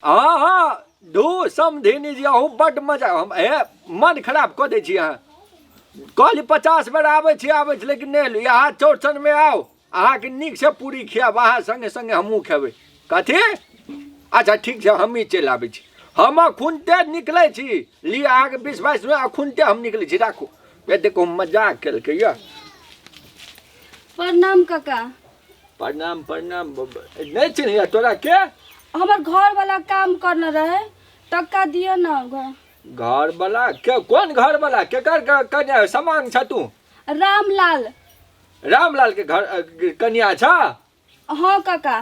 हँ हँ धू समधिनी जी अहूँ बड्ड मजा हम हे मन खराब कऽ दै छी अहाँ कहली 50 बेर आबै छी आबै छी लेकिन नहि एलहुँ। अहाँ चौरचनमे आउ, अहाँके नीकसँ पूरी खियाब, अहाँ सङ्गे सङ्गे हमहूँ खेबै। कथी? अच्छा ठीक छै, हमही चलि आबै छी। हम अखुनते निकलै छी, लिअ अहाँके 20-22 रुपया, अखुनते हम निकलै छी, राखू। ए देखो मजाक केलकै यऽ। प्रणाम काका। प्रणाम प्रणाम। नहीं चिन्हिया तोरा के? हमर घर वाला काम करने रहे, टका दियो ना घर। घर वाला के? कौन घर वाला? केकर कन्या सामान छ तू? रामलाल। रामलाल के घर कन्या छ? हाँ काका।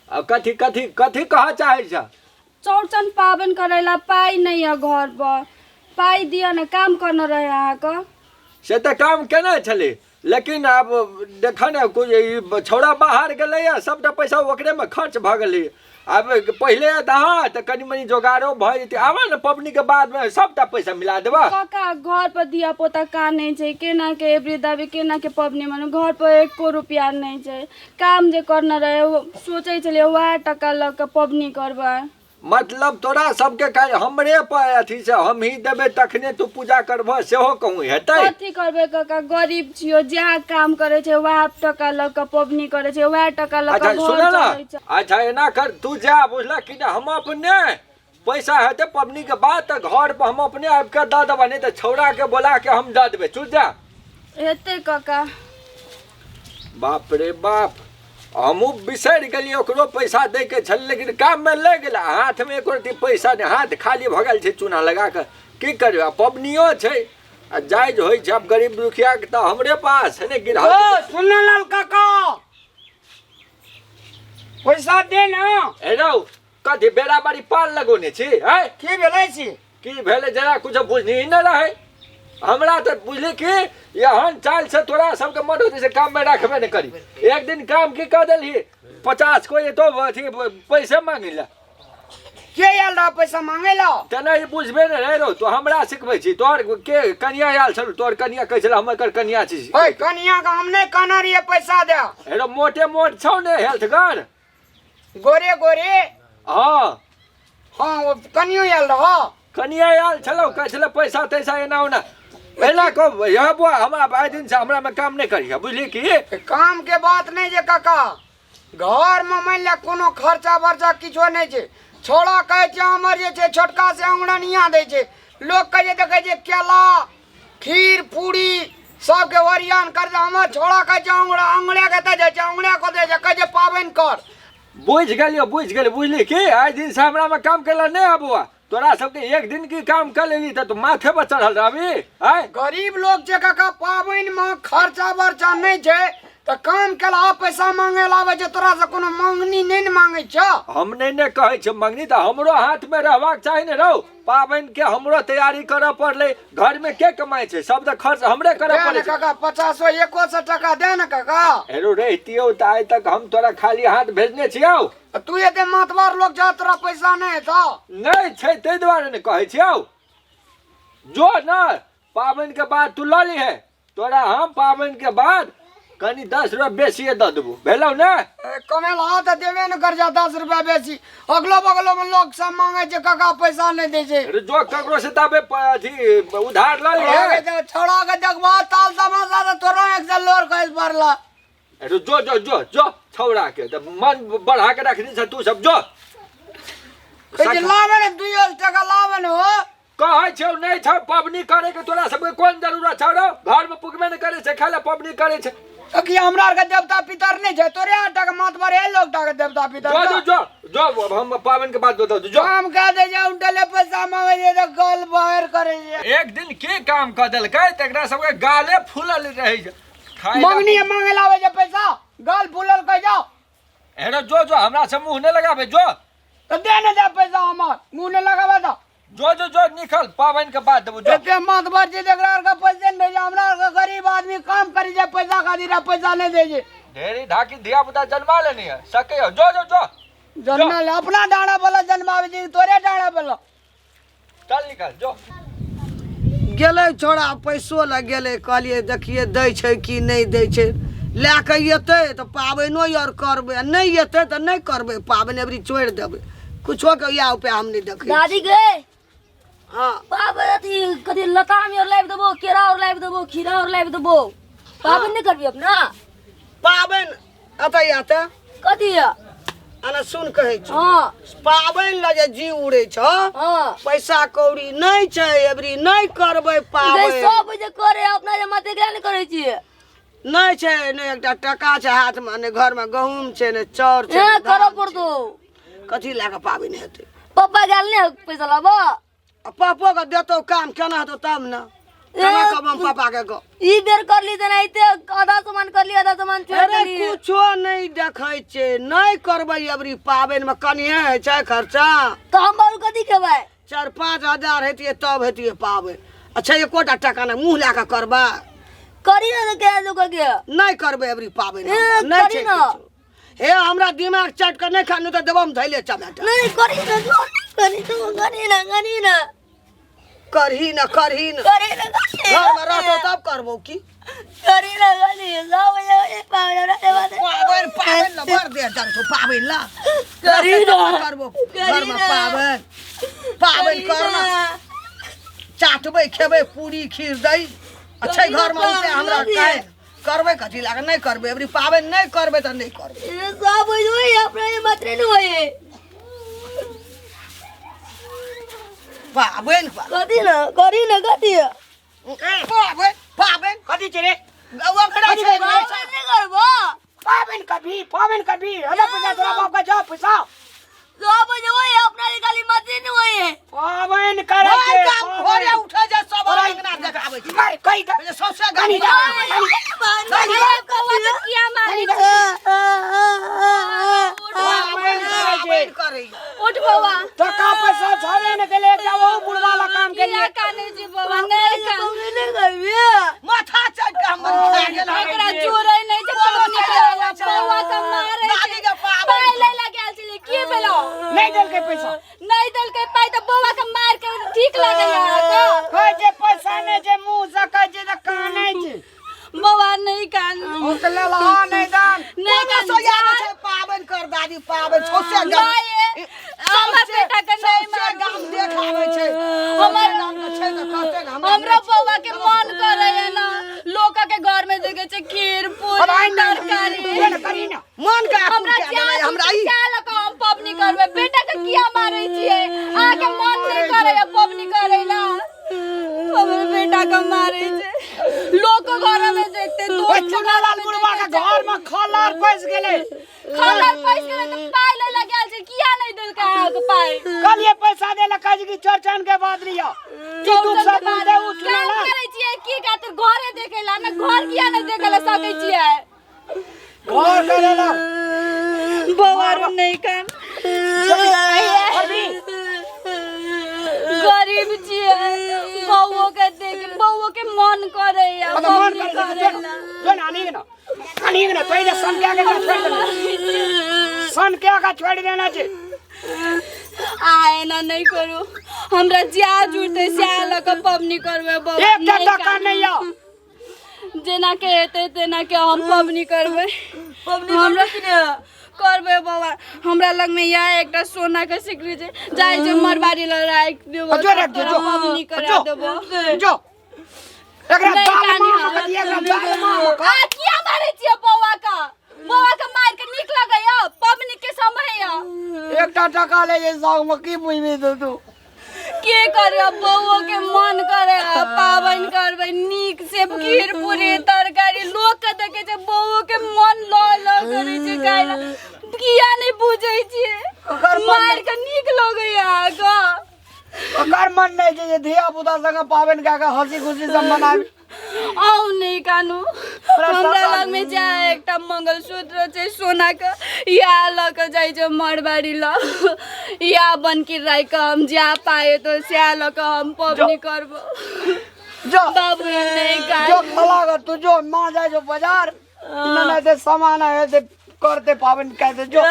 आ कथी कथी कथी कह चाहे छ? चौरचन पाबनि करेला पाइ नहीं है घर पर, पाइ दियो ना, काम करने रहे अहाँ का। से तऽ काम केने छलै, लेकिन आब देख ने कोइ ई छौड़ा बाहर गेलैए, सबटा पैसा ओकरेमे खर्च भऽ गेलै। आब पहिले दहा तऽ कनि मनि जोगाड़ो भऽ जेतै। आबऽ ने पबनीके बादमे सबटा पैसा मिला देबऽ। काका घर पर धिया पोता कानै छै, केना के एबरी दाबी केना के पबनी मनु, घर पर एको रुपया नहि छै। काम जे करने रहे ओ सोचै छलियै वएह टका लऽ कऽ पबनी करबै। मतलब तोरा सबके काज हमरे पर अथी से हम ही देबै तखने तू पूजा करबह, सेहो कहूँ हेतै? कथी करबै काका, गरीब छियो, जएह काम करै छै वएह टका लऽ कऽ पबनी करै छै, वएह टका लऽ अच्छा कऽ सुन घर ने चलै छै। अच्छा एना कर, तू जा बुझलक कि नहि, हम अपने पैसा हेतै पबनी के बाद तऽ घर पर हम अपने आबि कऽ दऽ देबह, नहि तऽ छौड़ा के बोला के हम दऽ देबै। चुप जा। हेतै काका। बाप रे बाप, हमहूँ बिसरि गेलियै ओकरो पैसा दैके छल, लेकिन काममे लागि गेलै, हाथमे एको रत्ती पैसा नहि, हाथ खाली भऽ गेल छै चूना लगा कऽ। की करबै, आ पबनियो छै आ जायज होइ छै। आब गरीब दुखियाके तऽ हमरे पास है ने गिरह। ओ सुनलाल काका पैसा दे ना। ए रौ, कथी बेरा बारी पान लगौने छी? है की भेलै छी? की भेलै जरा कुछ बुझनी नहि रहै हमरा तऽ। बुझली कि एहन चाल से तोरा सबके मन होतै से काम में राखबे नहि करी। एक दिन काम की कह देलही, 50 को ये तो अथी पैसे मांगे ला। के आयल रहा पैसा मांगे ला? तेना ई बुझबे नहि रहे रौ, तो हमरा सिखबै छी। तोहर के कनिया आयल छल? तोहर कनिया कहै छल हम एकर कनिया छी। ओए कनिया के हम नहि कहने रहियै पैसा दे। हेरो मोटे मोट छौ ने हेल्थगर गोरे गोरे? हाँ हाँ, वो कनियो आयल रहो। कनिया आयल छलौ, कहै छलै पैसा तैसा एना ओना एना कह। यह बुआ, हमरा आइ दिन से हमरा में काम नहीं करिहे, बुझली कि? काम के बात नहीं जे काका, घर में मान ले कोनो खर्चा वर्चा किछो नहीं छै। छोड़ा कहै छै हमर जे छै छोटका से अंगड़निया दै छै। लोग कहै छै देखै छै केला खीर पूरी सबके ओरियान कर दे, हमर छोड़ा कहै छै अंगड़ा अंगड़े के दे जाइ छै, अंगड़े के दे छै, कहै छै पाबनि कर। बुझि गेलियो, बुझि गेलियो, बुझली कि आइ दिन से हमरा में काम केला नहीं आबुआ। तोरा सबके एक दिन की काम कर लेली तऽ तू माथे पर चढ़ल रहबी आय। गरीब लोग छै काका, पाबनि में खर्चा वर्चा नहीं छै तऽ काम केला पैसा मांगे ला आबै छै, तोरा से कोनो मांगनी नहीं ने मांगे छौ। हम नहीं ने कहै छियौ मंगनी, तऽ हमरो हाथ में रहबाक चाही ने रौ। पाबनि के हमरो तैयारी करऽ पड़लै, घर में के कमाइ छै, सब तऽ खर्च हमरे करऽ दे पड़ै ने छै। काका, पचासो एको सए टका दे ने काका। हेरो रहितियौ तऽ आइ तक हम तोरा खाली हाथ भेजने छियौ? तू एते मातबर लोग जा, तोरा पैसा नहीं हेतौ? नहीं छै ताहि दुआरे ने कहै छियौ, जो ने पाबनि के बाद तू लऽ लिहे, तोरा हम पाबनि के बाद कनि 10 रुपया बेसिए दऽ देबो, भेलौ ने? ए, कमेलहा तऽ देबे ने कर जा 10 रुपया बेसी। अगलो बगलो में लोग सब मांगे छै काका, पैसा नहीं दै छै। अरे जो ककरो से ताबे अथी उधार लऽ लिहे। छोड़ा के देखबा ताल तमाशा तऽ तोरो एक से लोर खसि पड़ला। अरे जो जो जो जो छौड़ा के तऽ मन बढ़ा के रखने छ तू सब, जो। कहै छै लाबे ने 2 टका लाबे ने हो। कहै छौ नहि छौ पबनी करे के तोरा सबके कोन जरूरत छौ रौ? घर में पुगबे नहि करे छै, खाली पबनी करे छै। तऽ की हमरा आरके देवता पितर नहि छै? तोरे आर टाके मातबर हे लोग टाके देवता पितर। जो जो जो जो, हम पाबनि के बाद बताउ, जो। काम कए दै छै, उल्टले पैसा मांगे छै तऽ गल बाहर करे छै। एक दिन की काम कऽ देलकै तऽ एकरा सबके गाले फूलल रहै छै। खाय ला- मंगनी मांगे लाबै छै पैसा, गल फूलल कह जाओ। हेरो जो जो, हमरा से मुंह नहि लगाबे, जो। तऽ दे ने दे पैसा हमर, मुंह नहि लगाबे तऽ। जो जो जो निकल, पाबनि के बाद देबो, जो। एते मातबर छै जेकरा आरके पैसे नहि दै छै, हमरा आरके गरीब आदमी काम करी छै पैसा खातिर, आ पैसा नहि दै छै। ढेरी ढाकी धिया पुता जन्मा लेनी है सके हो, जो जो जो। जन्मा ले, अपना डाँड़ा वाला जन्माबै छै तोरे डाँड़ा वाला। चल निकल जो। गेलै छोड़ा पैसो लए गेलै, कहलियै देखियै दै छै कि नहि दै छै। लए कऽ एतै तऽ पाबनिओ आर करबै, आ नहि एतै तऽ नहि करबै पाबनि, अबरी छोड़ि देबै। कुछो के इएह उपाय हम नहि देखै दादी गे हँ बाप अथी कथी लताम और लाबि देबो केरा और लाबि देबो खीरा और लाबि देबो पाबनि नहि करबी अपना पाबनि अतऽ आते कथी है अना सुन कहै छी हाँ पाबनि लए जे जी उड़ै छौ हाँ पैसा कौड़ी नहि छै एबरी नहि करबै गई पाबनि सब जे करे अपना जे माते एकरा नहि करै छियै नहि छै नहि एकटा टका छै हाथमे नहि घरमे गहूम छै नहि चाउर छै ए नहि करऽ धान छै। पड़तौ कथी लए कऽ पाबनि हेतै पप्पा गेल नहि पैसा लाबऽ आ पप्पो के देतौ काम केना हेतौ तब ने केना कहबो हम पापा के गप ई बेर करली तेनाहिते आधा सामान करली आधा सामान छोड़ि अरे देली कुछो नहि देखै छै नहि करबै अबरी पाबनिमे कनिए होइ छै खर्चा तऽ हम बारू कथी खेबै 4-5 हजार हेतियै तब हेतियै पाबनि। अच्छा एकोटा टका नहि मुँह लए कऽ करबै। करी ने तऽ केना दुख के नहि करबै अबरी पाबनि ए, हमरा, नहि करी छै न। किछो। हे हमरा दिमाग चाटि कऽ नहि खा, नहि तऽ देबो हम धैले चमेटा। नहीं करी ना करी तू करी ना करी ना करही न करही न करी ना करी घरमे रहतौ तब करबौ की करी ना करी सब ये पावड़ा रे बात पाबनि पाबनि ल बड़ देह दर्द छौ पाबनि ल करी न करबो करी घरमे न। पाबनि पाबनि करना चाटबै खेबै पूरी खीर दही अच्छा करी न घरमे उठे पाबनि हमरा करी। काहे करबै कथी लागे नहि करबै अबरी पाबनि नहि करबै तऽ नहि करबै ये सब होई अपना ये मात्रे नहीं होई पाबनि कथी न करी न कथी पाबनि पाबनि कथी छै रे ओकरा छै पाबनि नहीं करबो पाबनि कभी पाबनि कभी अरे पैसा तोरा बाप का जा पैसा सब जे होई अपना ये खाली मात्रे नहीं होई पाबनि करे भोर छै काम भोरे उठे जा सब अंगना देखाबै छै मार कहि दे जे सौंसे गाड़ी किया मारै पाबनि पाबनि करैया उठ बौआ टका पैसा छले ने गेले एकटा ओहो बुढ़वा ला काम के किया लिए कानै छी बौआ नहि कान माथा चाटि कऽ हमर खा गेल हन। एकरा जोड़ै नहि छै पबनी करैला बौआ के मारै दादी छै के पाबनि पाइ लै ला गेल छलियै की भेलो नहीं देलकै पैसा नहि देलकै पाइ तऽ बौआ के मार के ठीक लगैया अहाँके कहै छै पैसा नहि छै मुँह से कहै छै तऽ कानै छै बौआ नहि कान ओकरे लहा नहि दान नहि कोनो कान सोयाबै छै पाबनि कर दादी पाबनि सौंसे गाम माये हमर बेटा के नहि सौंसे मारू गाम देखाबै छै हमर गाम के छै तऽ कहतै ने हमरा हमरो बौआ के मन करैया ना लोक के घर में देखे छै खीर पूरी तरकारी करी ना मन के आकुल हमरा कए देलै हमरा ई चाह लऽ कऽ हम पबनी करबै बेटा के किया मारै छियै अहाँके मन नहि करैया पबनी करैला हमर बेटा के मारै छै लोक घर में देखते ओइ दोस्त चुनालाल बुढ़वा के घर में खलार पैस गेलै खलर पैस गेलै तऽ पाइ लै ला गेल छै किया नहि देलकै अहाँके पाइ कहलिए पैसा दे ला कहै छै कि चौरचन के बाद लिया की दुख चौरचन सब के बाद दे उ काम चुनालाल करै छियै की खातिर घरे देखै ला ने घर किया नहि देखै ला सकै छियै घर करे ला बौआ रो नहि कान गरीब छियै बौओ के देख बौओ के मन करैया मतलब मन पबनी करे छै करैला जो ना आनी ना आनी ना तो इधर सन के आगे छोड़ देना सन के आगे छोड़ देना छै आ एना नहि करू हमरा ज्या जुड़तै स्या लऽ कऽ पबनी करबै बौआ एकटा नहि टका कानू। नहि यऽ जेना के हेतै तेना के हम पबनी करबै पबनी हमरा करबै कि ने करबै बौआ हमरा लगमे इएह एकटा सोना के सिकरी छै जाइ छै मरबाड़ी लग राखि देबो जो राखि दे, तोरा जो। पबनी करा जो। देबो जो एकरा नहि दाल कानी मार के दिया एकरा दाल मार के आ किया मारै छियै बौआ के बौआ के मारि के नीक लगैया पबनी के समय या एकटा टका ले जे साग में की बुझबी तू तू के करे बौओ के मन करे पाबनि करबै नीक से खीर पूरी तरकारी लोक के देखे छै बौओ के मन ल ल करै छै खाय ला किया नहि बुझै छियै ओकर मन मारि के नीक लगैया अहाँके ओकर मन नहि छै जे धिया पुता संगे पाबनि कए कऽ हंसी खुशी सब मनाबी आउ नहि कानू हमरा लगमे जाय एकटा मंगलसूत्र छै सोना के या लऽ के जाइ छै मरबाड़ी लग या बनकी राखि कऽ हम जा पाए तो सएह लऽ कऽ हम पबनी करबो जो बाबू नहि जो कानू खला ग तू जो माँ जाइ छौ बाजार ना ते सामान है ते करते पाबनि कहते जो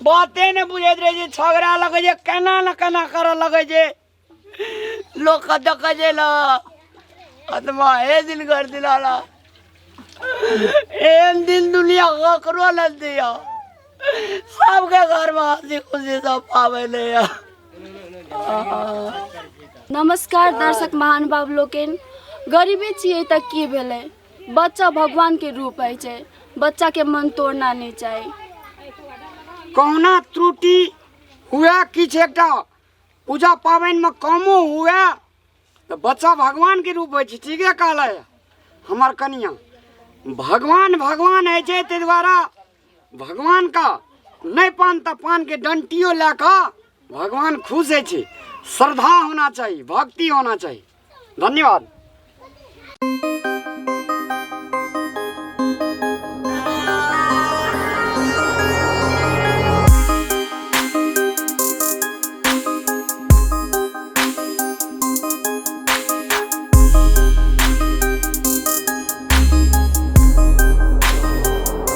बाते ने बुझैत रहै छै झगड़ा लगै छै केना ने केना करऽ लगै छै लोक के देखै छै ने आत्मा हे दिन कर दिला ला एहन दिन दुनिया ककरो न दिया। सबके घरमे हँसी खुशी सब पाबनि होइए। नमस्कार दर्शक महानुभाव लोकनि, गरीबी छियै तऽ की भेलै, बच्चा भगवानके रूप होइ छै, बच्चाके मन तोड़ना नहि चाही। कहुना त्रुटि हुए किछु एकटा पूजा पाबनिमे कमो हुए तऽ बच्चा भगवानके रूप होइ छै। ठीके कहलै हमर कनिया, भगवान भगवान होइ छै, ताहि दुआरे भगवानके नहि पान तऽ पानके डंटियो लए कऽ भगवान खुश होइ छै। श्रद्धा होना चाही, भक्ति होना चाही। धन्यवाद।